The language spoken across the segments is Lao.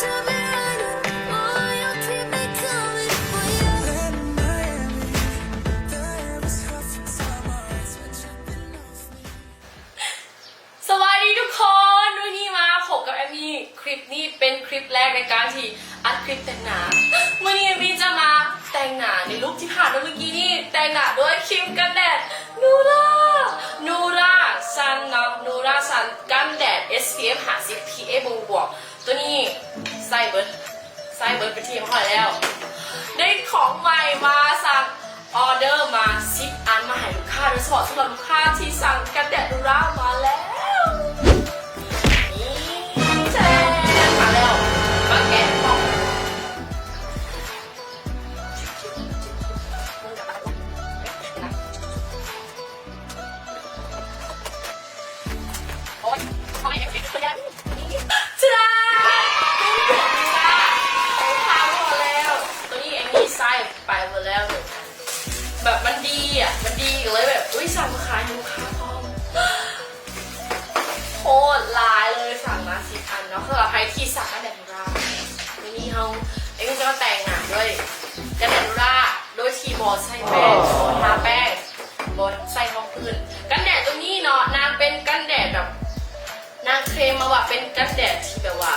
สวัสดีทุกคน มื้อนี้มาพบกับแอมมี่ คลิปนี้เป็นคลิปแรกในการที่อัดคลิปแต่งหน้า มื้อนี้แอมมี่จะมาแต่งหน้าในลุคที่ผ่านมาเมื่อกี้นี้ แต่งหน้าด้วยครีมกันแดด Nura Nura Sun เนาะ Nura Sun กันแดด เอส พี เอฟ ห้าสิบ พี เอ บวกบวก ตัวนี้ใส่เบิด ใส่เบิดเป็นที่เรียบร้อยแล้ว ได้ของใหม่มา สั่งออเดอร์มาสิบอันมาให้ลูกค้า โดยเฉพาะสำหรับลูกค้าที่สั่งกันแดด Nura มาแล้ว นี่ แชร์มาแล้ว มาแกะกล่อง โอ๊ย โอ๊ย ชะดา ของขาวหมดแล้ว ตัวนี้แอมมี่ใส่ไปหมดแล้ว แบบมันดีอะ มันดีก็เลยแบบ อุ๊ย สั่งมาขายให้ลูกค้าพร้อม โคตรหลายเลย สั่งมาสิบอันเนาะ สำหรับใครที่สั่งกันแดด Nura มื้อนี้เฮา แอมมี่จะมาแต่งหน้าด้วยกันแดด Nura โดยที่บ่ใส่แป้ง บ่ทาแป้ง บ่ใส่รองพื้น กันแดดตัวนี้เนาะ นางเป็นกันแดดแบบ นางเคลมมาว่าเป็นกันแดดที่แบบว่า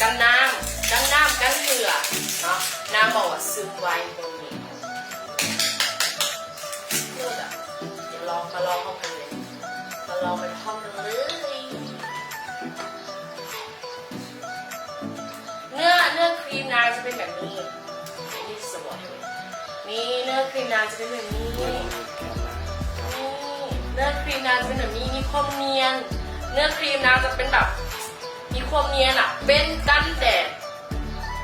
กันน้ำ กันน้ำ กันเหงื่อเนาะ นางบอกว่าซึมไว ตัวนี้ เลิศอะ เดี๋ยวลอง มาลองพร้อมกันเลย มาลองไปพร้อมกันเลย เนื้อ เนื้อครีมนางจะเป็นแบบนี้ นี่สวย นี่เนื้อครีมนางจะเป็นแบบนี้ นี่เนื้อครีมนางจะเป็นแบบนี้ มีความเนียน เนื้อครีมนางจะเป็นแบบ มีความเนียนอะ เป็นกันแดด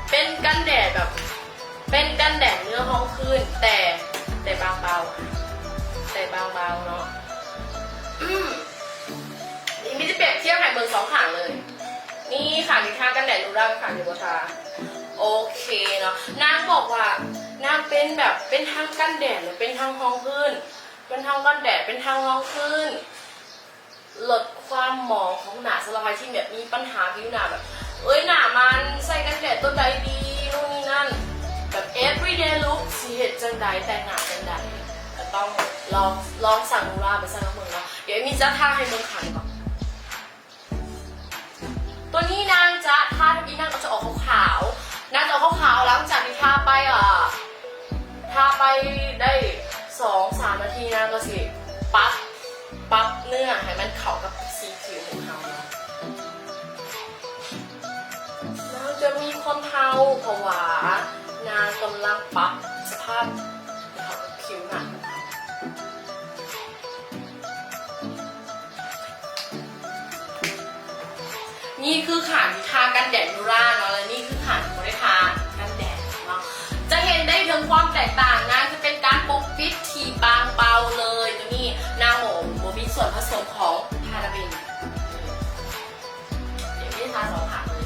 เป็นกันแดดแบบ เป็นกันแดดเนื้อฮองพื้น แต่ แต่บางเบา แต่บางเบาเนาะ อืม นี่มีจะเปรียบเทียบให้เบิ่งสองข้างเลย นี่ข้างที่ทากันแดด Nura กับข้างที่บ่ทา โอเคเนาะ นางบอกว่านางเป็นแบบ เป็นทั้งกันแดด และเป็นทั้งฮองพื้น เป็นทั้งกันแดด เป็นทั้งฮองพื้น ลดความหมองของหน้า สำหรับใครที่แบบมีปัญหาผิวหน้าแบบ เอ้ย หน้ามัน ใส่กันแดดตัวใดดี นู่นนี่นั่น แบบ everyday look สิเฮ็ดจั่งใด แต่งหน้าจั่งใด ก็ต้องลอง ลองสั่ง Nura ไปใส่ลองเบิ่งเนาะ เดี๋ยวแอมมี่จะทาให้เบิ่งข้างนี้ก่อน ตัวนี้นางจะทาทับอิน นางก็จะออกขาวๆ นางจะออกขาวๆ หลังจากที่ทาไป อ่า ทาไปได้สองสามนาที นางก็สิปรับ ปรับเนื้อให้มันเข้ากับสีผิวของเฮาเนาะ นางจะมีความเทา เพราะว่านางกำลังปรับสภาพให้เข้ากับผิวหน้าของเฮา นี่คือข้างที่ทากันแดด Nura เนาะ และนี่คือข้างที่บ่ได้ทากันแดดเนาะ จะเห็นได้ถึงความแตกต่างนะ จะเป็นการปกปิดที่บางเบาเลย ตัวนี้นางบ่ บ่มีส่วนผสมของพาราเบน เดี๋ยวนี้ทาสองข้างเลย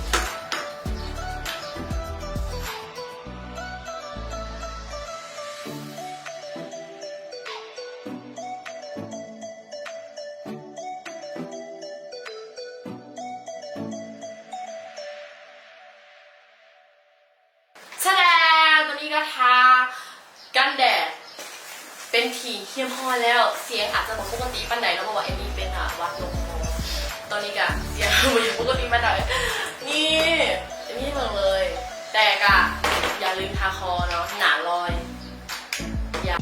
แสดง ตอนนี้ก็ทากันแดดเป็นที่เรียบร้อยแล้ว เสียงอาจจะบ่ปกติปานใดเนาะ เพราะว่าแอมมี่เป็น อ่า หวัดลงคอ ตอนนี้ก็เสียงบ่ปกติปานใด นี่ แอมมี่เบิ่งเลย แต่ก็อย่าลืมทาคอเนาะ หน้าลอย อย่า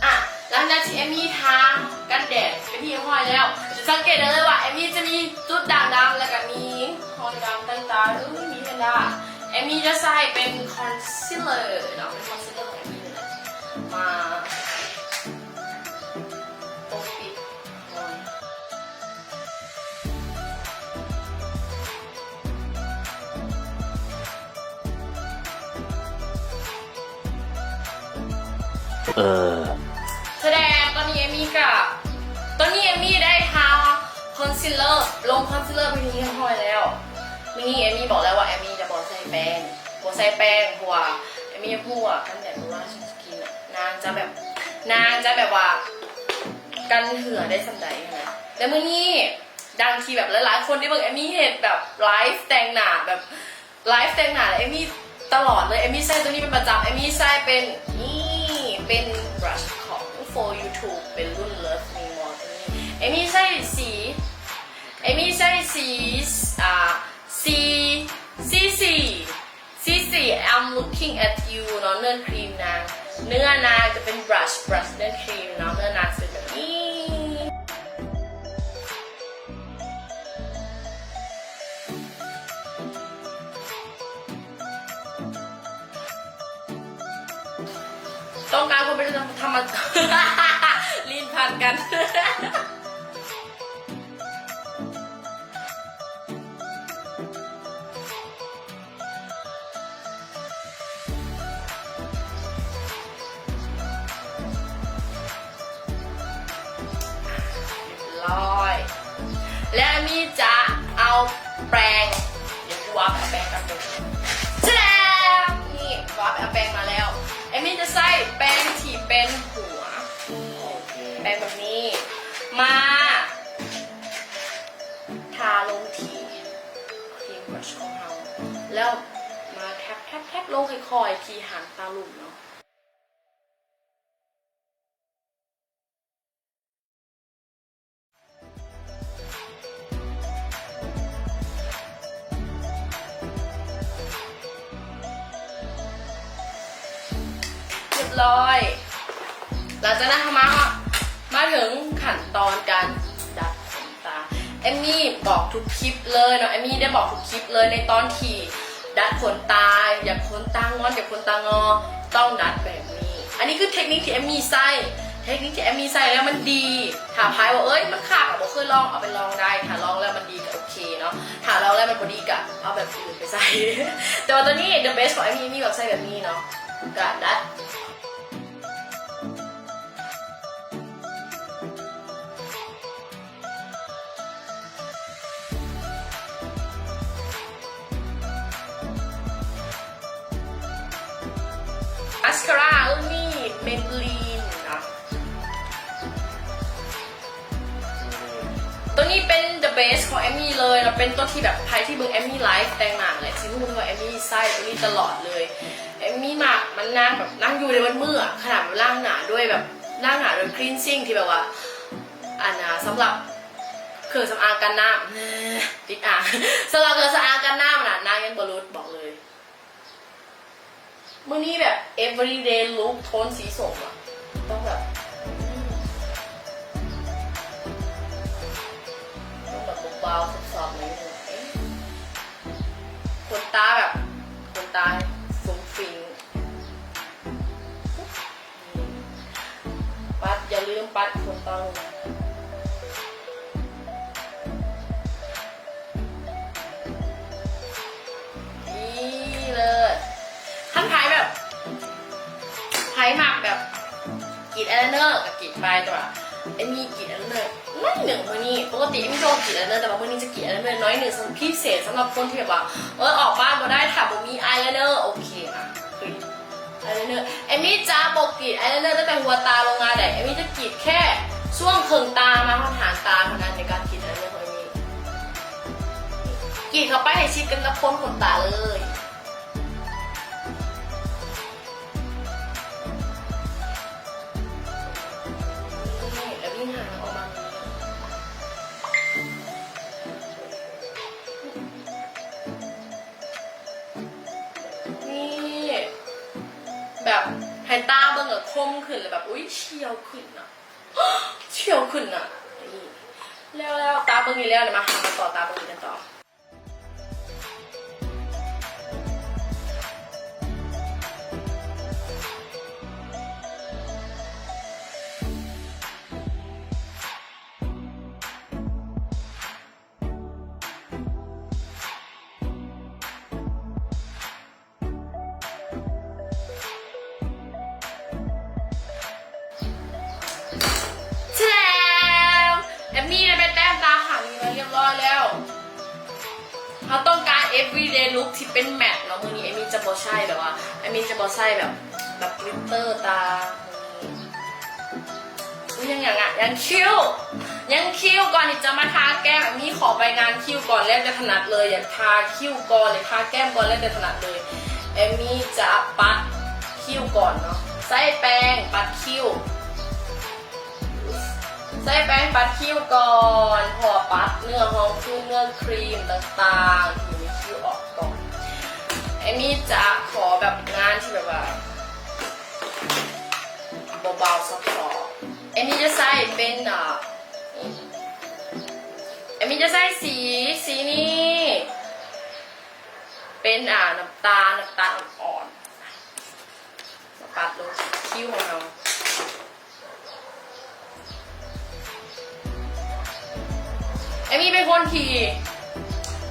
อ่ะ หลังจากที่แอมมี่ทากันแดดเป็นที่เรียบร้อยแล้ว จะสังเกตได้เลยว่าแอมมี่จะมีจุดด่างดำ แล้วก็มีรอยดำใต้ตา เอ้ย มีแพนด้า แอมมี่จะใส่เป็นคอนซีลเลอร์เนาะ เป็นคอนซีลเลอร์ของแอมมี่เลย มาปกปิด เออ แสดงตอนนี้แอมมี่กะ ตอนนี้แอมมี่ได้ทาคอนซีลเลอร์ ลงคอนซีลเลอร์ไปที่เรียบร้อยแล้ว มื้อนี้แอมมี่บอกแล้วว่าแอมมี่จะบ่ใส่แป้ง บ่ ໃສ່ແປ້ງ ເພາະວ່າເອມມີຮູ້ວ່າກັນແດດ ຫຼືວ່າຊັນສະກຣີນນະ ນາງຈະແບບ ນາງຈະແບບວ່າກັນເຫື່ອໄດ້ສ່ຳໃດຫັ້ນນະ. ແຕ່ມື້ນີ້ ດັ່ງທີ່ແບບຫຼາຍໆຄົນໄດ້ເບິ່ງເອມມີເຮັດແບບໄລຟ໌ແຕ່ງໜ້າ ແບບໄລຟ໌ແຕ່ງໜ້າ ແລ້ວເອມມີຕະຫຼອດເລີຍ ເອມມີໃຊ້ໂຕນີ້ເປັນປະຈຳ ເອມມີໃຊ້ເປັນ ນີ້ ເປັນບຣັຊຂອງ For YouTube ເປັນລຸ້ນ Love Me More ໂຕນີ້ ເອມມີໃຊ້ສີ ເອມມີໃຊ້ສີ ອ່າ ຊີ ຊີ I'm looking at you ເນາະ ເນື້ອຄຣີມນາງ ເນື້ອນາງຈະເປັນບຣັຊ ບຣັຊເນື້ອຄຣີມເນາະ ເນື້ອນາງຈະເປັນແບບນີ້. ຕ້ອງການຄວາມເປັນທຳມະ ລີ້ນພັນກັນ. ຮຽບຮ້ອຍ ແລ້ວເອມມີຈະເອົາແປງ ດຽວວາບເອົາແປງກັນເດີ ຈະແລ້ວ ນີ້ວາບເອົາແປງມາແລ້ວ ເອມມີຈະໃຊ້ແປງທີ່ເປັນຫົວ ແປງແບບນີ້ ມາ ທາລົງທີ່ຄຣີມບຣັຊຂອງເຮົາ ແລ້ວມາແທັບໆໆລົງຄ່ອຍໆທີ່ຫາງຕາລຸ່ມເນາະ. ຮຽບຮ້ອຍ ຫຼັງຈາກນັ້ນເຮົາມາ ມາເຖິງຂັ້ນຕອນການດັດຂົນຕາ ເອມມີບອກທຸກຄລິບເລີຍເນາະ ເອມມີໄດ້ບອກທຸກຄລິບເລີຍ ໃນຕອນທີ່ດັດຂົນຕາ ຢາກຂົນຕາງອນ ຢາກຂົນຕາງໍ ຕ້ອງດັດແບບນີ້ ອັນນີ້ຄືເທັກນິກທີ່ເອມມີໃຊ້ ເທັກນິກທີ່ເອມມີໃຊ້ແລ້ວມັນດີ ຖ້າໃຜວ່າ ເອີຍ ມັນຄັກ ບໍ່ເຄີຍລອງ ເອົາໄປລອງໄດ້ ຖ້າລອງແລ້ວມັນດີກໍໂອເຄເນາະ ຖ້າລອງແລ້ວມັນບໍ່ດີກໍເອົາແບບອື່ນໄປໃຊ້ ແຕ່ວ່າໂຕນີ້ the best ຂອງເອມມີ ເອມມີມັກໃຊ້ແບບນີ້ເນາະ ກະດັດ ມາສຄາຣາ ເອີ ມີ Maybelline ເນາະ ໂຕນີ້ເປັນ the best ຂອງເອມມີເລີຍເນາະ ເປັນໂຕທີ່ແບບໃຜທີ່ເບິ່ງເອມມີໄລຟ໌ແຕ່ງໜ້າແຫຼະ ຊິຮູ້ເລີຍວ່າເອມມີໃຊ້ໂຕນີ້ຕະຫຼອດເລີຍ ເອມມີມັກ ມັນ ນາງແບບ ນາງຢູ່ໄດ້ເບິດມື້ອະ ຂະໜາດວ່າລ້າງໜ້າດ້ວຍແບບ ລ້າງໜ້າດ້ວຍ cleansing ທີ່ແບບວ່າ ອັນນ່າ ສຳລັບເຄື່ອງສຳອາງກັນນ້ຳ ຕິດອ່າງ ສຳລັບເຄື່ອງສຳອາງກັນນ້ຳນະ ນາງຍັງບໍ່ຫຼຸດ ບອກເລີຍ. ມື້ນີ້ແບບ everyday look ໂທນສີສົ້ມອະ ຕ້ອງແບບ ອືມ ຕ້ອງແບບເບົາໆ ຊອບໆ ໜ້ອຍໜຶ່ງ ເອະ ຂົນຕາແບບ ຂົນຕາຟຸ້ງຟິ້ງ ປັດ ຢ່າລືມປັດຂົນຕາລົງ ນີ້ເລີຍ ຄັນໃຜແບບ ໃຜມັກແບບ ກຣີດອາຍໄລເນີກໍກຣີດໄປ ແຕ່ວ່າເອມມີກຣີດອາຍໄລເນີໜ້ອຍໜຶ່ງມື້ນີ້ ປົກກະຕິເອມມີບໍ່ກຣີດອາຍໄລເນີ ແຕ່ວ່າມື້ນີ້ຈະກຣີດອາຍໄລເນີໜ້ອຍໜຶ່ງ ສຳ ພິເສດສຳລັບຄົນທີ່ແບບວ່າ ເອີ ອອກບ້ານບໍ່ໄດ້ ຖ້າບໍ່ມີອາຍໄລເນີ ໂອເຄ ມາ ກຣີດ ອາຍໄລເນີ ເອມມີຈະບໍ່ກຣີດອາຍໄລເນີຕັ້ງແຕ່ຫົວຕາລົງມາໃດ໋ ເອມມີຈະກຣີດແຄ່ຊ່ວງເຄິ່ງຕາມາຮອດຫາງຕາເທົ່ານັ້ນ ໃນການກຣີດອາຍໄລເນີຂອງເອມມີ ກຣີດເຂົ້າໄປໃຫ້ຊິດກັນກັບໂຄນຂົນຕາເລີຍ ນີ້ ແລ້ວຍິງຫາງອອກມາ ນີ້ ແບບໃຫ້ຕາເບິ່ງແລ້ວຄົມຂຶ້ນ ແລ້ວແບບ ອຸ້ຍ ສ່ຽວຂຶ້ນນະ ສ່ຽວຂຶ້ນນະ ນີ້ ແລ້ວ ແລ້ວຕາເບິ່ງນີ້ແລ້ວ ມາ ເຮົາມາຕໍ່ຕາເບິ່ງນີ້ກັນຕໍ່. ແຊມ ເອມมี่ໄດ້ໄປແຕ້ມຕາຂ້າງນີ້ມາຮຽບຮ້ອຍແລ້ວ. ເຮົາຕ້ອງການ everyday look ທີ່ເປັນແມັດເນາະ. ມື້ນີ້ເອມມີ ຈະບໍ່ໃຊ້ແບບວ່າ ແອມມີຈະບໍ່ໃຊ້ແບບ ແບບກລິດເຕີຕາ ອືມ ອຸຍ ຍັງ ຍັງອະ ຍັງຄິ້ວ ຍັງຄິ້ວ ກ່ອນທີ່ຈະມາທາແກ້ມ ແອມມີຂໍໄປງານຄິ້ວກ່ອນ ແລ້ວແຕ່ຖະໜັດເລີຍ ຢາກທາຄິ້ວກ່ອນ ຢາກທາແກ້ມກ່ອນ ແລ້ວແຕ່ຖະໜັດເລີຍ. ແອມມີຈະປັດຄິ້ວກ່ອນເນາະ ໃຊ້ແປງປັດຄິ້ວ ໃຊ້ແປງປັດຄິ້ວກ່ອນ ເພາະວ່າປັດເນື້ອຮອງຄືນ ເນື້ອຄຣີມຕ່າງໆ ທີ່ຢູ່ໃນຄິ້ວອອກກ່ອນ. ແອມມີຈະຂໍແບບງານທີ່ແບບວ່າເບົາໆ ຊອບໆ ແອມມີຈະໃຊ້ເປັນ ອາ ແອມມີຈະໃຊ້ສີ ສີນີ້ ເປັນ ອາ ນ້ຳຕານ ນ້ຳຕານອ່ອນໆ ມາປັດລົງຄິ້ວຂອງເຮົາ. ແອມມີເປັນຄົນທີ່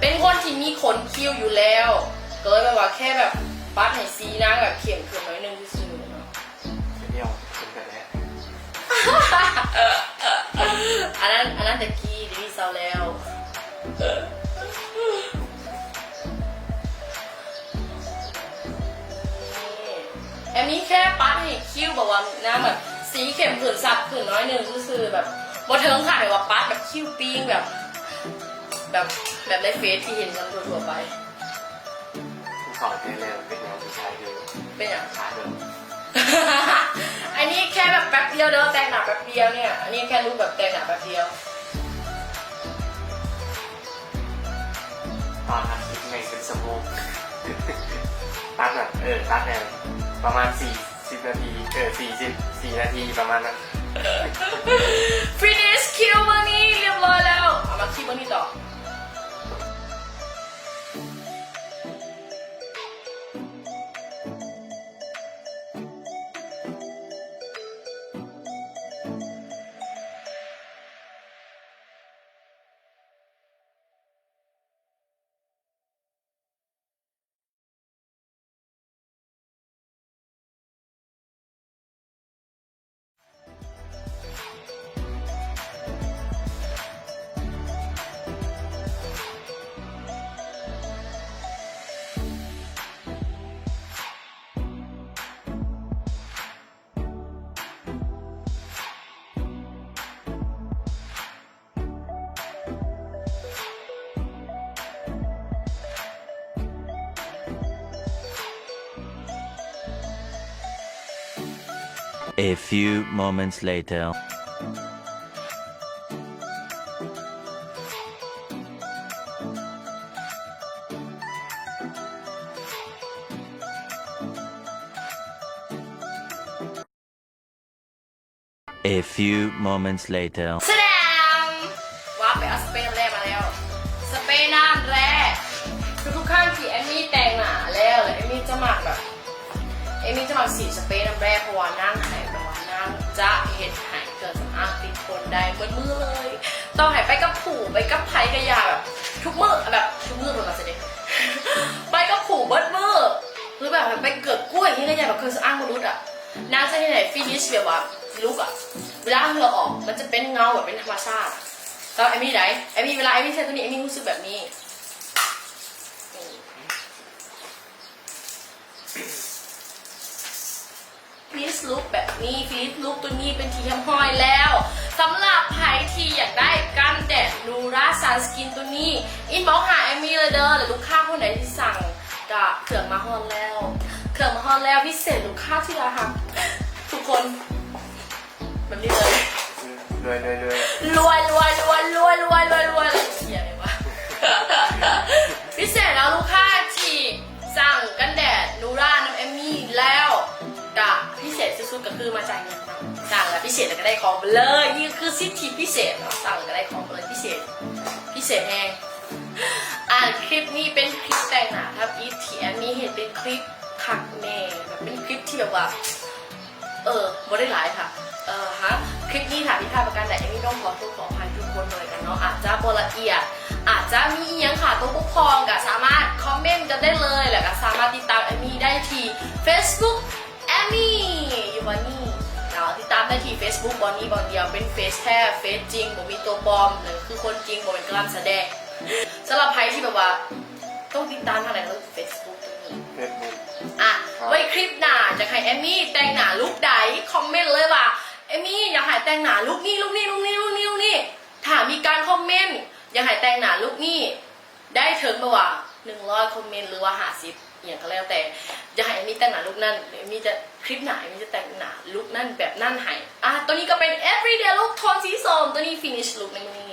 ເປັນຄົນທີ່ມີຂົນຄິ້ວຢູ່ແລ້ວ ກໍເລີຍແບບວ່າແຄ່ແບບປັດໃຫ້ສີນາງແບບເຂັ້ມຂຶ້ນໜ້ອຍໜຶ່ງຊື່ໆ ເນາະ. ດຽວເປັນກະແດະ ອັນນັ້ນ ອັນນັ້ນແຕ່ກີ້ ດຽວນີ້ເຊົາແລ້ວ. ແອມມີແຄ່ປັດໃຫ້ຄິ້ວແບບວ່ານາງແບບສີເຂັ້ມຂຶ້ນ ຊັດຂຶ້ນໜ້ອຍໜຶ່ງຊື່ໆ ແບບບໍ່ເຖິງຂັ້ນແບບວ່າປັດແບບຄິ້ວປີ້ງແບບ ແບບ ແບບໃນເຟສທີ່ເຫັນກັນທົ່ວໆ ໄປ. ເຂົາແທ້ແລ້ວເປັນຫຍັງຜູ້ຊາຍຄື ເປັນຫຍັງ ຊາຍເດີ. ອັນນີ້ແຄ່ແບບແປັບດຽວເດີ ແຕ່ງໜ້າແປັບດຽວເນຍ ອັນນີ້ແຄ່ລຸກແບບແຕ່ງໜ້າແປັບດຽວ. ຕອນອັດຄລິບແມ່ງເປັນຊົ່ວໂມງ ຕັດແບບ ເອີ ຕັດແບບປະມານສີ່ສິບນາທີ ເອີ ສີ່ສິບສີ່ນາທີປະມານນັ້ນ. ຟິນິຊຄິວມື້ນີ້ຮຽບຮ້ອຍແລ້ວ ເອົາມາຄິວມື້ນີ້ຕໍ່. A few moments later. A few moments later. ສະແດງ! ວ່າໄປເອົາສະເປນ້ຳແຮ່ມາແລ້ວ. ສະເປນ້ຳແຮ່ ທຸກໆຄັ້ງທີ່ແອມມີແຕ່ງໜ້າແລ້ວ ແລ້ວແອມມີຈະມັກແບບ ແອມມີຈະມັກສີດສະເປນ້ຳແຮ່ ເພາະວ່ານາງໃຫ້ ແບບວ່ານາງຈະເຮັດໃຫ້ເຄື່ອງສຳອາງຕິດທົນໄດ້ເບິດມື້ເລີຍ. ຕໍ່ໃຫ້ໄປກັບຜູ້ ໄປກັບໃຜກະຢ່າ ແບບທຸກມື້ ແບບທຸກມື້ເພິ່ນວ່າຊັ້ນເດ ໄປກັບຜູ້ເບິດມື້ ຫຼືແບບໃຫ້ໄປເກືອກກ້ວຍຫຍັງກະຢ່າ ແບບເຄື່ອງສຳອາງບໍ່ຫຼຸດອະ. ນາງຈະເຮັດໃຫ້ຟິນິຊແບບວ່າລຸກອະ ເວລາເຫື່ອອອກ ມັນຈະເປັນເງົາແບບເປັນທຳມະຊາດ. ແຕ່ວ່າແອມມີໃດ ແອມມີ ເວລາແອມມີໃຊ້ໂຕນີ້ ແອມມີຮູ້ສຶກແບບນີ້. ອືມ ຟິນິຊລຸກແບບນີ້ ຟິນິຊລຸກໂຕນີ້ເປັນທີ່ຮຽບຮ້ອຍແລ້ວ. ສຳລັບໃຜທີ່ຢາກໄດ້ກັນແດດນູຣາຊັນສະກິນໂຕນີ້ ອິນບັອກຫາແອມມີເລີຍເດີ. ແລະລູກຄ້າຄົນໃດທີ່ສັ່ງ ກະເຄື່ອງມາຮອດແລ້ວ ເຄື່ອງມາຮອດແລ້ວ. ພິເສດລູກຄ້າທີ່ລາຮັກທຸກຄົນ ແບບນີ້ເລີຍ ລວຍ ລວຍ ລວຍ ລວຍ ລວຍ ລວຍ ລວຍ ລວຍ ລວຍ ເສຍເລີຍວ່າ ພິເສດແລ້ວ ລູກຄ້າທີ່ສັ່ງກັນແດດນູຣານຳແອມມີແລ້ວ ກະພິເສດສຸດໆ ກະຄືມາຈ່າຍເງິນນຳ. ສັ່ງແລ້ວພິເສດ ແລ້ວກະໄດ້ຂອງໄປເລີຍ. ນີ້ຄືສິດທິພິເສດເນາະ ສັ່ງກະໄດ້ຂອງໄປເລີຍ ພິເສດ ພິເສດແຮງ. ອັນຄລິບນີ້ເປັນຄລິບແຕ່ງໜ້າທຳອິດທີ່ແອມມີເຮັດເປັນຄລິບຄັກແນ່ ແບບເປັນຄລິບທີ່ແບບວ່າ ເອີ ບໍ່ໄດ້ຫຼາຍຄ່ະ ເອີ ຮະ ຄລິບນີ້ຖ້າຜິດພາດປະການໃດ ແອມມີຕ້ອງຂໍໂທດຂໍອະໄພທຸກຄົນເລີຍກັນເນາະ. ອາດຈະບໍ່ລະອຽດ ອາດຈະມີອີ່ຫຍັງຂາດຕົວບົກຜ່ອງ ກະສາມາດຄອມເມັນກັນໄດ້ເລີຍ ແລ້ວກະສາມາດຕິດຕາມແອມມີໄດ້ທີ່ເຟສບຸກ ແອມມີຢູ່ບ່ອນນີ້ເນາະ. ຕິດຕາມໄດ້ທີ່ເຟສບຸກບ່ອນນີ້ບ່ອນດຽວ ເປັນເຟສແທ້ ເຟສຈິງ ບໍ່ມີຕົວປອມ ຫຼືຄືຄົນຈິງ ບໍ່ແມ່ນການສະແດງ. ສຳລັບໃຜທີ່ແບບວ່າຕ້ອງຕິດຕາມທາງໃດ ກໍເຟສບຸກຕົວນີ້ ເຟສບຸກ ຄລິບໜ້າຢາກໃຫ້ແອມມີແຕ່ງໜ້າລຸກໃດ ຄອມເມັນເລີຍວ່າ ແອມມີຢາກໃຫ້ແຕ່ງໜ້າລຸກນີ້ ລຸກນີ້ ລຸກນີ້ ລຸກນີ້ ລຸກນີ້. ຖ້າມີການຄອມເມັນຢາກໃຫ້ແຕ່ງໜ້າລຸກນີ້ ໄດ້ເຖິງແບບວ່າໜຶ່ງຮ້ອຍຄອມເມັນ ຫຼືວ່າຫ້າສິບ ອີ່ຫຍັງກໍແລ້ວແຕ່ ຢາກໃຫ້ແອມມີແຕ່ງໜ້າລຸກນັ້ນ ແອມມີຈະ ຄລິບໜ້າແອມມີຈະແຕ່ງໜ້າລຸກນັ້ນແບບນັ້ນໃຫ້. ອ່າ ຕົວນີ້ກໍເປັນ everyday look ໂທນສີສົ້ມ ຕົວນີ້ finish look ໃນມື້